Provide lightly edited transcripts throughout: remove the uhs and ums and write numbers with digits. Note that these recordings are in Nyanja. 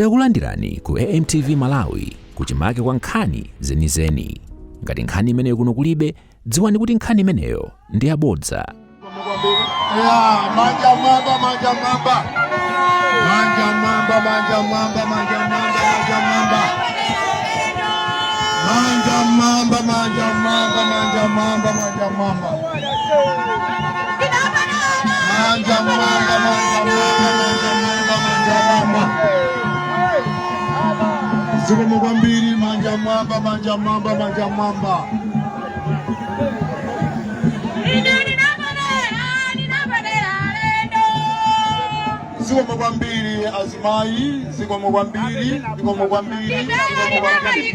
Takulandirani ku AMTV Malawi, kuchimake kwa nkhani zenizeni. Ngati nkhani imeneyo kuno kulibe, dziwani kuti nkhani imeneyo ndi yabodza. Ya, manja mwamba, manja mwamba. Manja mwamba, manja mwamba, manja mwamba, manja mwamba. Manja mwamba, manja mwamba, manja mwamba, manja mwamba. Manja mwamba, manja mwamba, manja mwamba, manja mwamba. Zikomo kwambiri, manja mwamba, manja mwamba, manja mwamba. Zikomo kwambiri azimayi, zikomo kwambiri, zikomo kwambiri, zikomo kwambiri.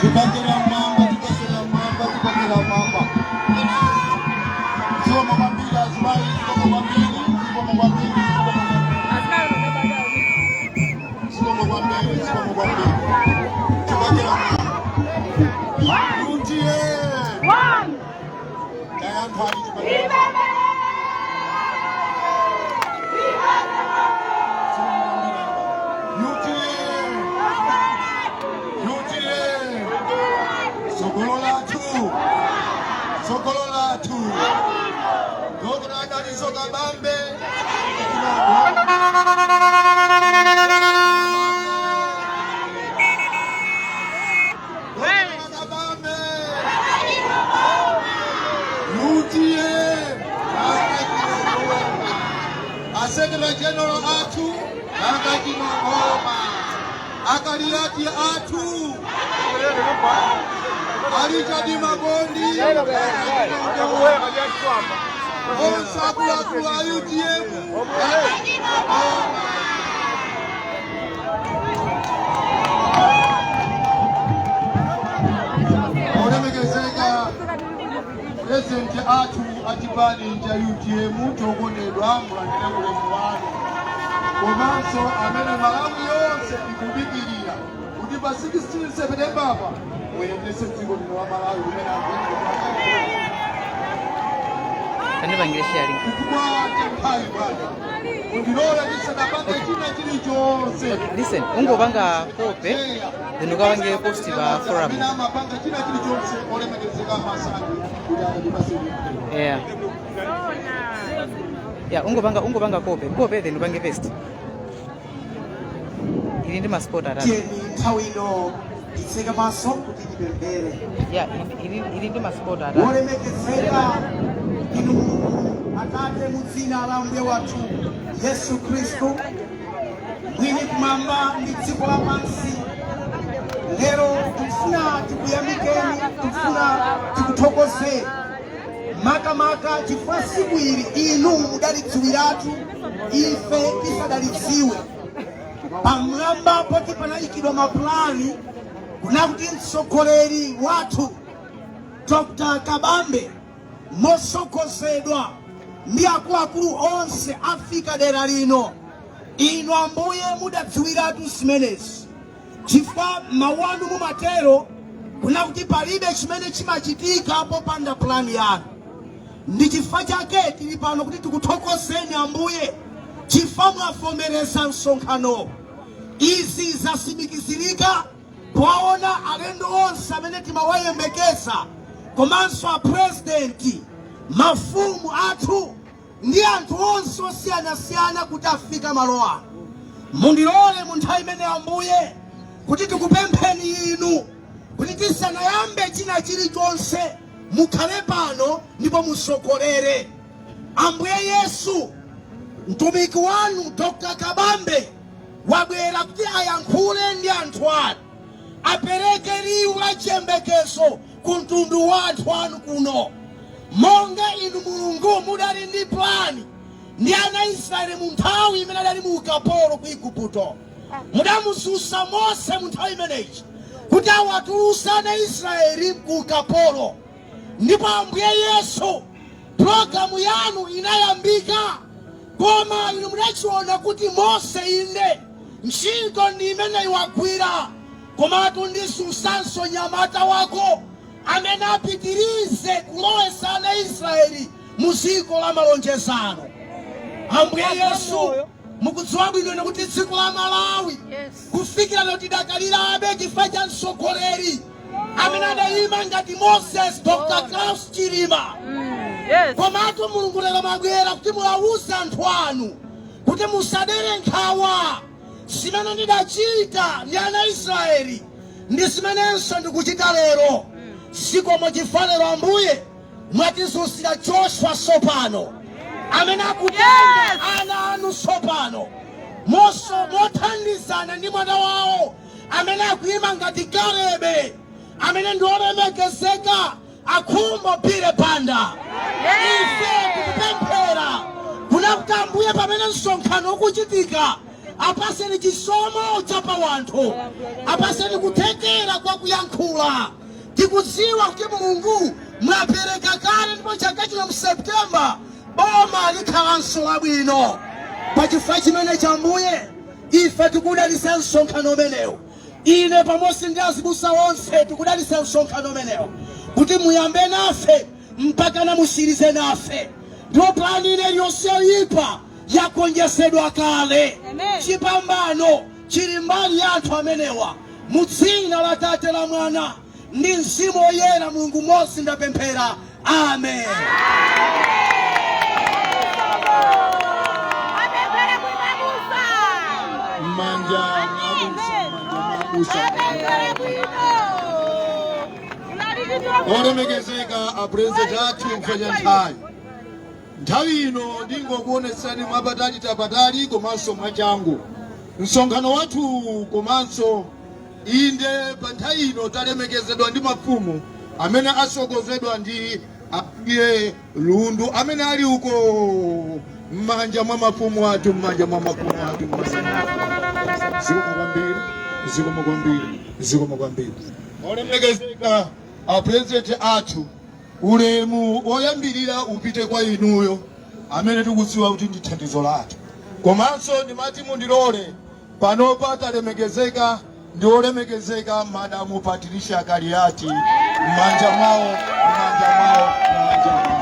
Tibakira mwamba, tibakira mwamba, tibakira mwamba. Zikomo kwambiri azimayi, zikomo kwambiri, zikomo kwambiri, zikomo kwambiri, zikomo kwambiri. Tibakira mwamba. UTM. Tayankhani tibakira. UTM. UTM. Tsogolo lathu. Tsogolo lathu. Dr. Dalitso Kabambe. Dr. Kabambe. UTM. A Secretary General athu akachinongoma akaliyati athu alichadi makondi onse akuluakulu a UTM. Olemekezeka President athu achipani cha UTM chokondedwa, mulandire ulemu wanu, komanso amene Malawi yonse ikudikirira kuti pa 16 September pa muyendetse dziko lino la Malawi limene anthu Tandipangire sharing. Chifukwa cha nthawi, bwana, mundilole tisanapange china chilichonse. Listen, ungopanga copy, then ukapange post pa forum. Amene amapanga china chilichonse, olemekezeka Masandi, kuti akatipase. Yeah, ungopanga copy, then upange paste. Ili ndi ma spot atatu. Tiyeni nthawi ino titseke maso kuti tipemphere. Yeah, ili ndi ma spot atatu. Wolemekezeka inu Mulungu Atate, mu dzina la Ambuye wathu Yesu Khristu, mwini kumwamba ndi dziko lapansi, lero tikufuna tikuyamikeni, tikufuna tikuthokozeni, makamaka chifukwa tsiku ili inu mudalidziwiratu ife tisadalidziwe. Pamwamba poti panayikidwa mapulani kuna kuti mtsogoleri wathu Dr. Kabambe mosogozedwa ndi akuluakulu onse afika dera lino. Inu Ambuye mudadziwiratu zimenezi, chifukwa mawu anu mumatero kuna kuti palibe chimene chimachitika popanda pulani yanu. Ndi chifukwa chake tili pano kuti tikuthokozeni Ambuye, chifukwa mwavomereza msonkhano. Izi zatsimikizirika powaona alendo onse amene timawayembekeza, komanso apurezidenti, mafumu athu ndi anthu onse osiyanasiyana kuti afika malo ano. Mundilole mu nthawi imene, Ambuye, kuti tikupempheni inu kuti tisanayambe china chilichonse mukhale pano ndipo musogolere. Ambuye Yesu, mtumiki wanu Dr. Kabambe wabwera kuti ayankhule ndi anthu anu, apereke liwu la chiyembekezo ku mtundu wa anthu anu kuno. Monga inu Mulungu mudali ndi plani ndi ana Israeli mu nthawi imene adali mu ukapolo ku Igupto, mudamudzutsa Mose mu nthawi imeneyi kuti awatulutse ana Israeli ku ukapolo. Ndipo Ambuye Yesu, pulogalamu yanu inayambika, koma inu mudachiona kuti Mose inde ntchito ndi imeneyi wagwira, komatu ndidzutsanso nyamata wako amene apitirize kulowetsa ana Israeli mu dziko la malonjezano. Ambuye Yesu, mukudziwa bwino inu kuti dziko la Malawi kufikira lero tidakalirabe chifukwa cha mtsogoleri amene adayima ngati Moses, Dr. Klaus Chilima. Komatu Mulungu, lero mwabwera kuti muwawuze anthu anu kuti musadere nkhawa. Zimene ndidachita ndi ana Israeli ndi zimenenso ndikuchita lero. Zikomo chifukwa lero, Ambuye, mwatidzutsira Joshua tsopano amene akutenga ana anu tsopano moso mothandizana ndi mwana wawo amene akuyima ngati Kalebe, amene ndi olemekezeka Akhumbo Billy Banda. Ife tikupemphera kuna kuti, Ambuye, pamene msonkhano ukuchitika, apaseni chisomo cha pawanthu, apaseni kuthekera kwa kuyankhula. Tikudziwa kuti Mulungu mwapereka kale, ndipo chaka chino mu Septemba boma likhalanso labwino. Pachifukwa chimene cha, Ambuye, ife tikudalitsa msonkhano umenewu. Ine pamodzi ndi azibusa onse tikudalitsa msonkhano umenewu kuti muyambe nafe mpaka namusirize nafe, ndipo plani ine iliyonse yoyipa yagonjetsedwa kale. Chipambano chili mbali ya anthu amenewa. Mu dzina la Tate, la Mwana ndi Mzimu Woyera, Mulungu mmodzi, ndapemphera, amen. Apemphere bwino abusa. M'manja mwabusa, m'manja mwabusa. Apemphere bwino. Olemekezeka apurezidenti athu, chifukwa cha nthawi ino ndingokuonetsani mwapatali tapatali komanso mwachangu msonkhano wathu. Komanso inde, pa nthawi ino talemekezedwa ndi mafumu amene asogozedwa ndi Ambuye Lundu amene ali uko. M'manja mwa mafumu athu, m'manja mwa mafumu athu, m'manja mwa mafumu. Zikomo kwambiri, zikomo kwambiri, zikomo kwambiri. Olemekezeka apurezidenti athu, ulemu woyambirira upite kwa inuyo amene tikudziwa kuti ndi thandizo lathu. Komanso ndimati mundilole, panopa talemekezeka ndi olemekezeka Madamu Patricia Kaliati. M'manja mwawo, m'manja mwawo, m'manja mwawo.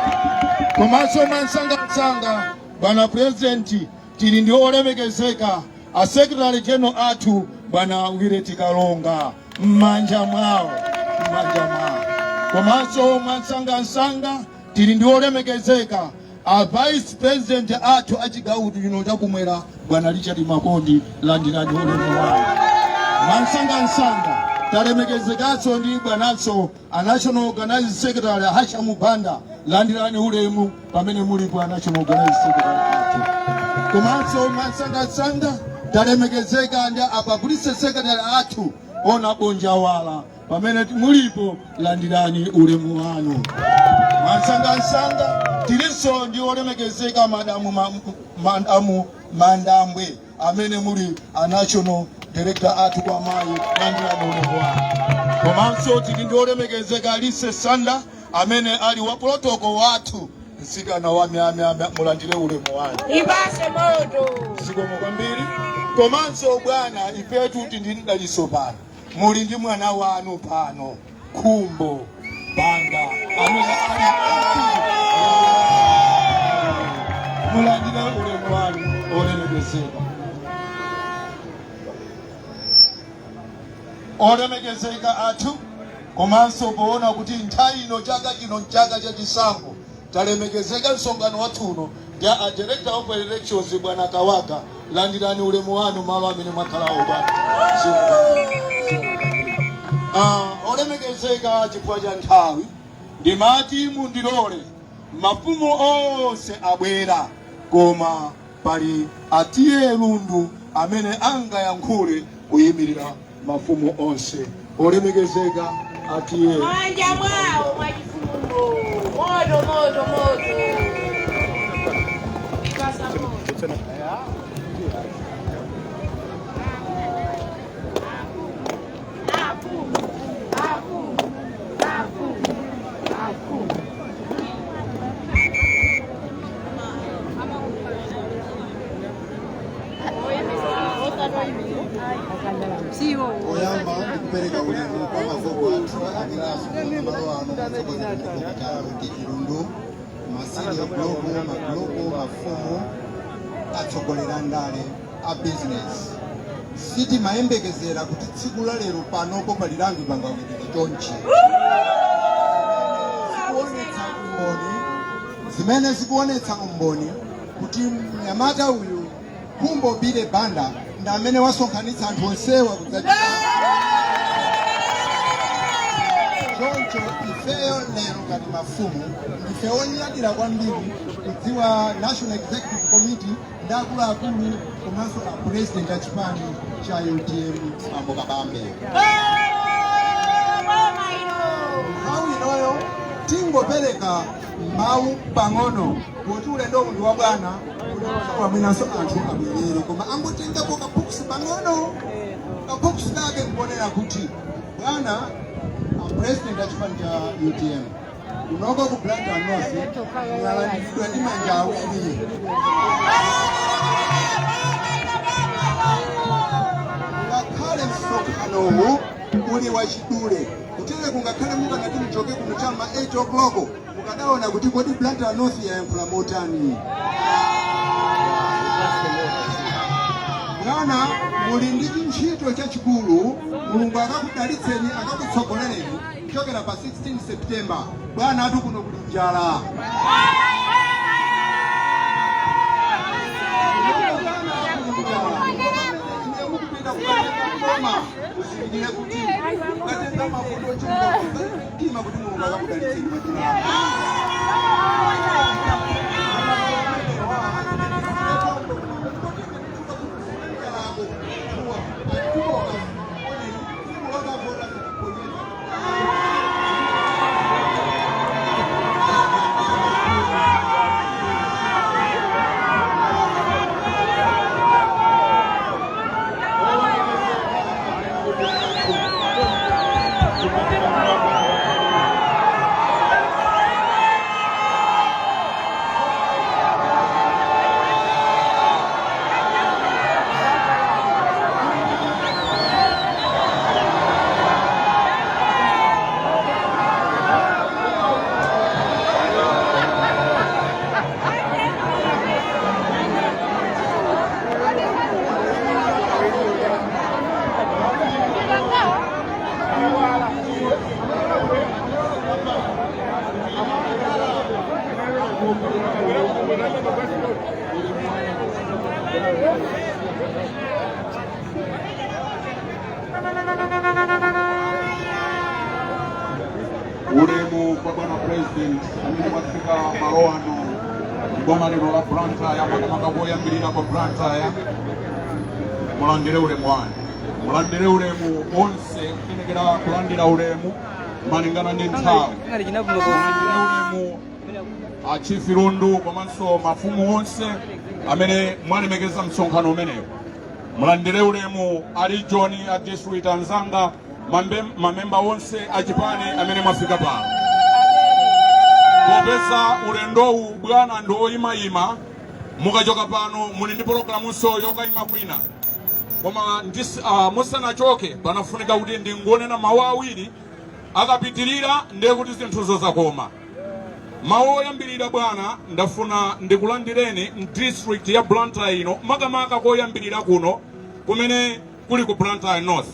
Komanso mwansangamsanga, bwana Purezidenti, tili ndi olemekezeka a Secretary General athu, bwana Willet Kalonga. M'manja mwawo, m'manja mwawo. Komanso mwansangamsanga tili ndi olemekezeka a Vice President athu a chigawo chino chakumwera, bwana Richard Makondi. Landirani ulemu wanu. Mwansangamsanga talemekezekanso ndi bwananso a National Organizing Secretary Hashamu Banda. Landirani ulemu pamene mulipo, a National Organizing Secretary athu. Komanso mwansangamsanga talemekezeka ndi a Publicity Secretary athu, Ona Bonjawala. Pamene mulipo, landirani ulemu wanu. Mwansangamsanga tilinso ndi olemekezeka madamu Mandambwe amene muli a National Director athu kwa mayi. Landirani ulemu wanu. Komanso tili ndi olemekezeka Lise Sanda amene ali wa protocol wathu. Mtsikana wa myamyamya, mulandire ulemu wanu. Ipase moto. Zikomo kwambiri. Komanso bwana, ifetu ndi mdaliso pano, muli ndi mwana wanu pano, Khumbo Banda, amene ali MP. Mulandire ulemu wanu, olemekezeka. Olemekezeka athu, komanso poona kuti nthawi ino, chaka chino nchaka cha chisankho, talemekezeka msonkhano wathuno ndi a Director of Elections, bwana Kawaka. Landirani ulemu wanu malo amene mwakhalawo, bwana. Olemekezeka, chifukwa cha nthawi ndimati mundilole, mafumu onse abwera, koma pali a T/A Lundu amene angayankhule kuyimirira mafumu onse. Olemekezeka a T/A. Manja mwawo mwachifundo. Moto, moto, moto. Ipasa moto. Afu, afu, afu, afu. Oyamba ndikupereka ulemu kwa magogo athu amene asonkhana malo ano, motsogozedwa ndi Dr. Rudi Lundu, ma senior block, mabuloko, mafumu, atsogoleri a ndale, a business. Sitimayembekezera kuti tsiku la lero panopo palilangi pangawirire chonchi. Zikuonetsa umboni, zimene zikuonetsa umboni kuti mnyamata uyu, Khumbo Billy Banda, ndi amene wasonkhanitsa anthu onsewa kudzachita choncho. Ifeyo lero ngati mafumu ndife onyadira kwambiri kudziwa National Executive Committee ndi akuluakulu komanso a president a chipani cha UTM, Bambo Kabambe. Nthawi inoyo tingopereka mawu pang'ono kuti ulendo uwu ndi wa bwana, wamwinanso anthu abwerere, koma angotengapo kabokisi pang'ono. Kabokisi kake nkuonera kuti bwana a president a chipani cha UTM, kunoko ku Blantyre North mwalandiridwa ndi manja awiri. Ngakhale msonkhanowu uli wachidule kutere, kungakhale mukanati muchoke kuno chama 8 o'clock, mukadaona kuti kodi Blantyre North yayankhula motani. Bwana, muli ndi chintchito chachikulu. Mulungu akakudalitseni, akakutsogolereni kuchokera pa 16 September. Bwana, atu kuno kuli njala. Ine mukupita kukatenga koma muzindikire kuti kukatenga mavuto ochuluka mtima, kuti Mulungu akakudalitseni majina. Ulemu kwa bwana president amene mwafika malo ano, boma lino la Blantyre, makamaka koyambirira kwa Blantyre. Mulandire ulemu wanu, mulandire ulemu onse kufunikira kulandira ulemu malingana ndi nthawi. Ngati chinabvuka. Mulandire ulemu a Chief Lundu komanso mafumu onse amene mwalemekeza msonkhano umenewu. Mulandire ulemu a region, a district anzanga, mamemba onse achipani amene mwafika pano. Popeza ulendowu, bwana, ndi woyimayima, mukachoka pano muli ndi pologalamunso yokayima kwina, koma musanachoke panafunika kuti ndingonena mawu awiri, akapitirira ndiye kuti zinthuzo zakoma. Mawu oyambirira, bwana, ndafuna ndikulandireni m'district ya Blantyre ino, makamaka koyambirira kuno kumene kuli ku Blantyre North.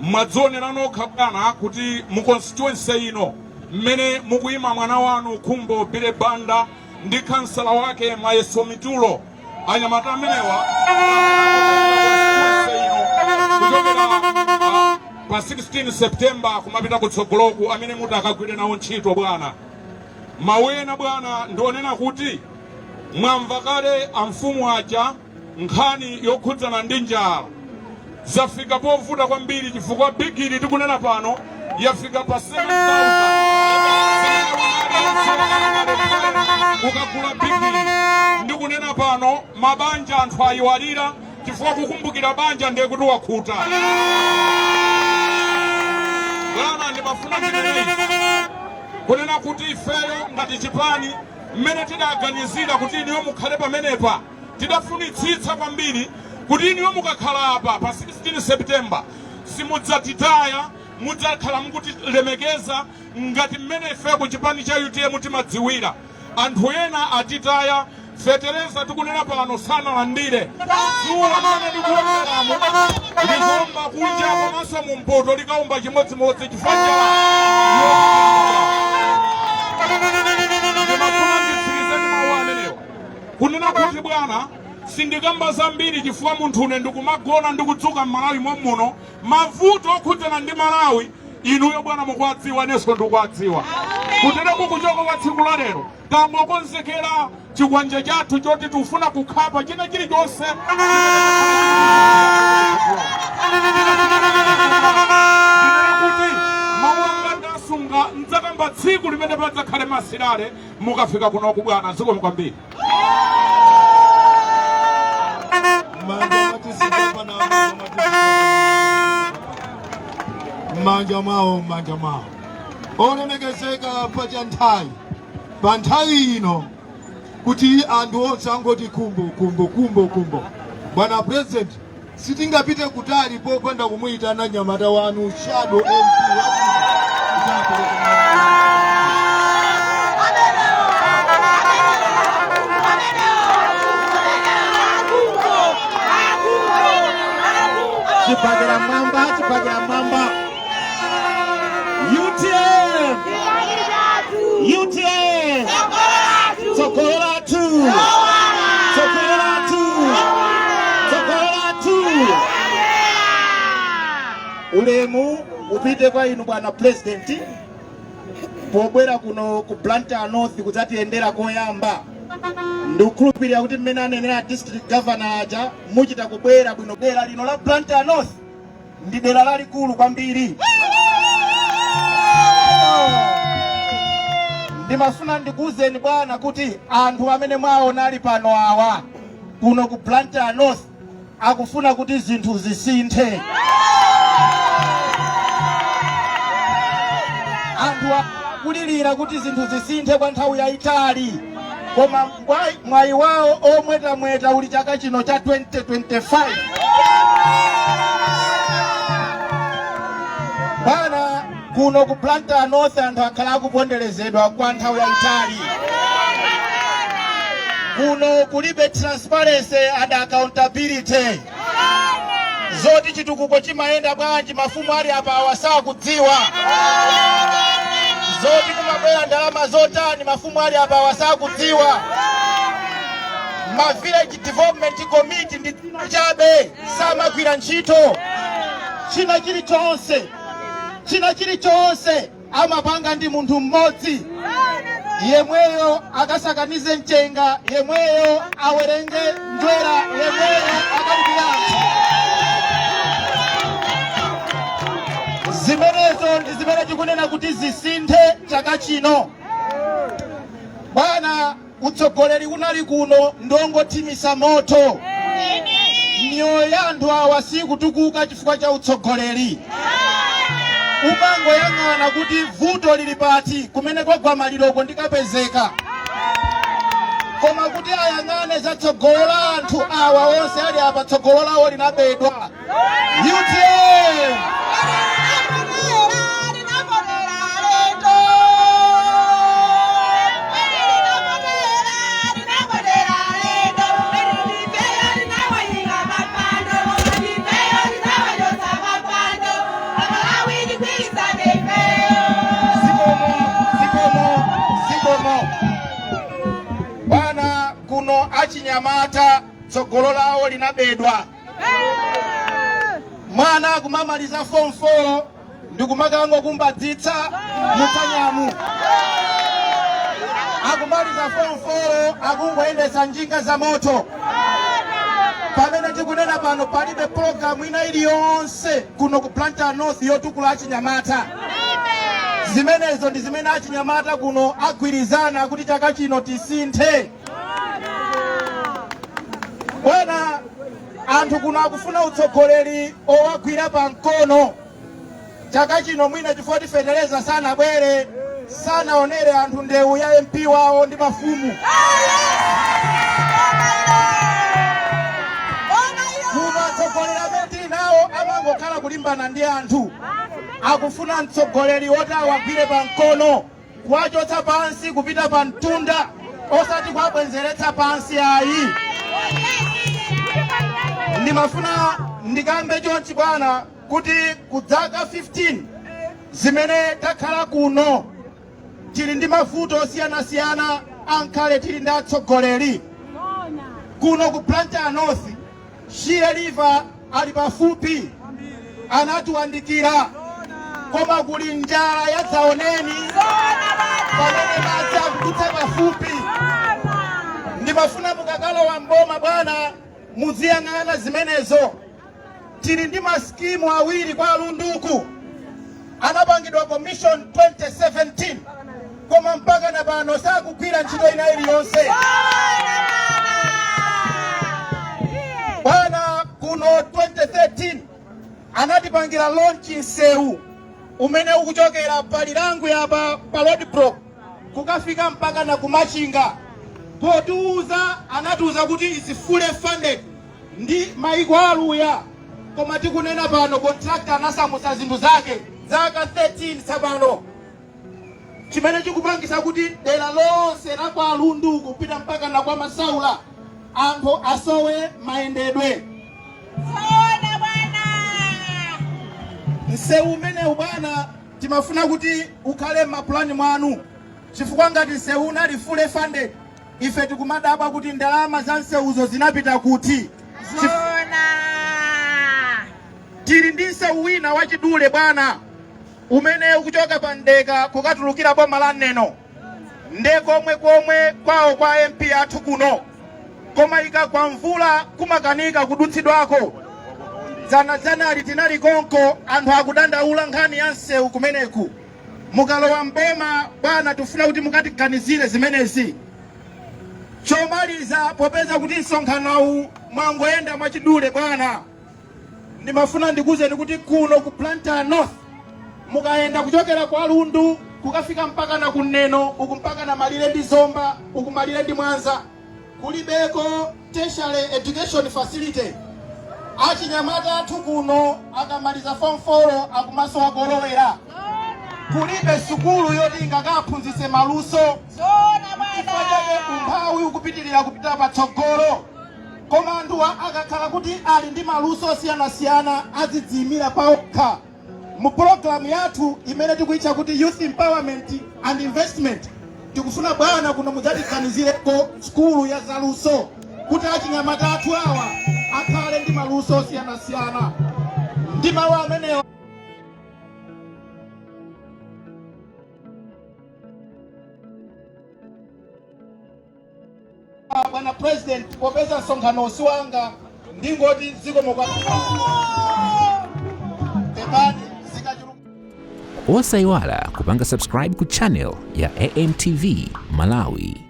Mwadzionera nokha, bwana, kuti mu constituency ino mmene mukuyima mwana wanu Khumbo Billy Banda ndi kansala wake Mayeso Mitulo, anyamata amenewa constituency ino kuchokera pa 16 September kumapita kutsogoloku, amene muti akagwire nawo ntchito, bwana. Mawu ena, bwana, ndionena kuti mwamva kale amfumu aja nkhani yokhudzana ndi njala. Zafika povuta kwambiri chifukwa bigiri tikunena pano yafika pa 7000 ukagula bigiri. Ndikunena pano mabanja anthu ayiwalira, chifukwa kukumbukira banja ndiye kuti wakhuta. Bwana, ndimafuna ndinene izi kunena kuti ifeyo ngati chipani, mmene tidaganizira kuti inuyo mukhale pamenepa, tidafunitsitsa kwambiri kuti inuyo mukakhala apa pa 16 September simudzatitaya, mudzakhala mukutilemekeza ngati mmene ife ku chipani cha UTM timadziwira. Anthu ena atitaya, fetereza tikunena pano sanalandire. Dzuwa mmene likuomberamo likuomba kunja komanso mumpoto likaomba chimodzimodzi chifukwa njala. Ndimafuna nditsirize ndi mawu amenewa kunena kuti, bwana, sindikamba zambiri chifukwa munthu une ndikumagona ndikudzuka m'Malawi mommuno. Mavuto okhudzana ndi Malawi inuyo, bwana, mukuwadziwa, inenso ndikuwadziwa. Kutereko kuchoka kwa tsiku la lero tangokonzekera chikwanje chathu choti tikufuna kukhapa china chilichonse. Ndinena kuti mawu anga ndasunga, ndzakamba tsiku limene padzakhale mass rally mukafika kunoku, bwana. Zikomo kwambiri. Manja mwatisika pana, m'manja mwawo, m'manja mwawo. Olemekezeka, pacha nthawi pa nthawi ino kuti anthu onse angoti Khumbo, Khumbo, Khumbo, Khumbo. Bwana President, sitingapite kutali popanda kumuyitana nyamata wanu, shadow MP wakuno, kuti apereke mawu. Chibakera mwamba, chibakera mwamba! UTM, UTM, tsogolo lathu, tsogolo lathu, tsogolo lathu! Ulemu upite kwa inu, bwana President, pobwera kuno ku Blantyre North kudzatiyendera koyamba. Ndikukhulupirira kuti mmene anenera district governor aja, muchita kubwera bwino. Dera lino la Blantyre North ndi dera lalikulu kwambiri. Ndimafuna ndikuwuzeni, bwana, kuti anthu amene mwaona ali pano awa kuno ku Blantyre North akufuna kuti zinthu zisinthe. Anthu akulirira kuti zinthu zisinthe kwa nthawi yayitali, koma mwayi wawo omwetamweta uli chaka chino cha 2025. Bwana, kuno ku Blantyre North anthu akhala akuponderezedwa kwa nthawi yayitali. Kuno kulibe transparency and accountability. Zoti chitukuko chimayenda bwanji, mafumu ali apa awa sakudziwa. Zoti kumabwera ndalama zotani, mafumu ali apa awa sakudziwa. Ma village development committee ndi dzina chabe, samagwira ntchito. China chilichonse, china chilichonse amapanga ndi munthu mmodzi yemweyo, akasakanize mchenga yemweyo, awerenge njwera yemweyo, akalipira anthu. Zimenezo ndi zimene tikunena kuti zisinthe chaka chino, bwana. Utsogoleri unali kuno ndongothimisa moto. Miyoyo ya anthu awa sikutukuka chifukwa cha utsogoleri. Umangoyang'ana kuti vuto lili pati, kumene kwagwa maliroko ndikapezeka. Koma kuti ayang'ane za tsogolo la anthu awa onse ali apa, tsogolo lawo linabedwa. UTM! Zikomo, zikomo, zikomo, bwana. Kuno achinyamata tsogolo lawo linabedwa. Mwana akumamaliza Form 4 ndikumakangokumbadzitsa mutsanyamu. Akumaliza Form 4 akungoyendesa njinga za moto. Pamene tikunena pano, palibe pologalamu ina iliyonse kuno ku Blantyre North yotukula achinyamata. Zimenezo ndi zimene achinyamata kuno agwirizana kuti chaka chino tisinthe. Bwana, anthu kuno akufuna utsogoleri owagwira pa mkono. Chaka chino mwina chifukwa feteleza sanabwere, sanaonere anthu ndewu ya MP wawo ndi mafumu. Kuno atsogoleri amene tili nawo amangokhala kulimbana ndi anthu. Akufuna mtsogoleri woti awagwire pa mkono, kuwachotsa pansi kupita pa mtunda, osati kuwabwenzeretsa pansi ayi. Ndimafuna ndikambe chonchi, bwana, kuti kudzaka 15 zimene takhala kuno tili ndi mavuto osiyanasiyana, ankhale tili ndi atsogoleri. Kuno ku Blantyre North, Shire River ali pafupi, anatiwandikira, koma kuli njala yadzaoneni pamene madzi akudutsa pafupi. Ndimafuna mukakalowa mboma, bwana, muziyang'ana zimenezo. Tili ndi masikimu awiri kwa Lunduku, anapangidwa commission 2017, koma mpaka na pano sakugwira ntchito ina iliyonse. Bwana, kuno 2013 anatipangira launch msewu umene ukuchokera pa Lilangwe apa pa road block kukafika mpaka na kumachinga. Potiuza, anatiuza kuti is fully funded ndi maiko aluya, koma tikunena pano contractor anasamutsa zinthu zake zaka 13 tsapano, chimene chikupangisa kuti dera lonse la kwa Lundu kupita mpaka na kwa Masaula anthu asowe mayendedwe. Zoona, bwana. Msewu umenewu, bwana, timafuna kuti ukhale m'mapulani mwanu, chifukwa ngati msewu unali fully funded, ife tikumadabwa kuti ndalama za msewuzo zinapita kuti. Zoona. Tili ndi msewu wina wachidule, bwana, umene ukuchoka pa Ndeka kukatulukira boma la Neno, nde komwe komwe kwawo kwa MP athu kuno, koma ikagwa mvula kumakanika kudutsidwako. Dzanadzanali tinali konko, anthu akudandaula nkhani ya msewu kumeneku. Mukalowa mboma, bwana, tifuna kuti mukatiganizire zimenezi. Chomaliza, popeza kuti msonkhanowu mwangoyenda mwachidule, bwana, ndimafuna ndikuwuzeni kuti kuno ku Blantyre North, mukayenda kuchokera kwa Lundu kukafika mpaka na Kuneno uku, mpaka na malire ndi Zomba uku, malire ndi Mwanza, kulibeko tertiary education facility. Achinyamata athu kuno akamaliza Form 4 akumasowa kolowera. Kulibe sukulu yoti ingakaphunzitse maluso. Zoona, Chifukwa chake bwana. umphawi ukupitirira kupita patsogolo. Koma anthuwa akakhala kuti ali ndi maluso osiyanasiyana, azidziyimira paokha. Mu pologalamu yathu imene tikuyitcha kuti Youth Empowerment and Investment, tikufuna, bwana, kuno mudzatiganizireko sukulu ya zaluso kuti achinyamata athu awa akhale ndi maluso osiyanasiyana. Ndi mawu amenewa, bwana President, popeza msonkhano si wanga, ndingoti zikomo kwa pepani zikachuluka. Osayiwala kupanga subscribe ku channel ya AMTV Malawi.